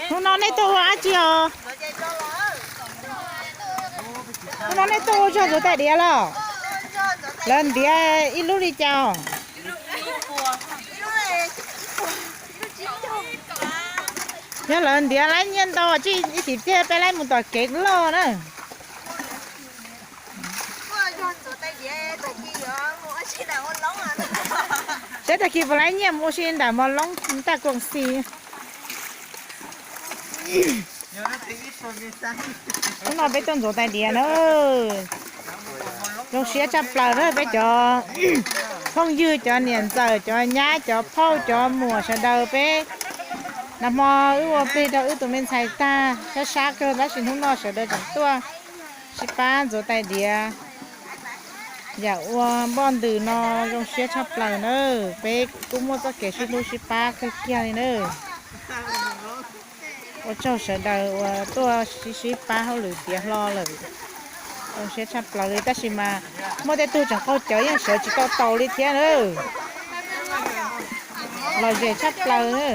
Hnub no nej tuaj ua dab tsi os? Hnub no nej tuaj ua zog ntxuav tais diav los? Lawv ntiav ib lub li cas? Yog lawv ntiav laib nyiaj ntau, tsij ib chim thiaj peb laib mus tom kev loj na. Saib tag kis puas laib nyiaj mus ua si nram mos loob taj koom xis. Hnub no peb tuaj ntxuav tais diav na. Zoo siab tshaj plaws na peb cov phooj ywg, cov niam ntxawm, cov nyab, cov phauj, cov muam sawv daws peb. Nag hmo wb ua plig rau wb tus me ntxhais tag sab sab kawg tab sis hnub no sawv daws tseem tuaj sib pab ntxuav tais diav. Yam ua npoj ntws no zoo siab tshaj plaws na. Peb kuj muaj txoj kev sib hlub sib pab kawg kiag li na. Ua tsaug sawv daws uas tuaj sib sib pab hauj lwm tiav hlo lawm. Zoo siab tshaj plaws li tab sis mas muaj tej tug tseem qaug cawv yeej sawv tsis tau taus li thiab na. Lom zem tshaj plaws na.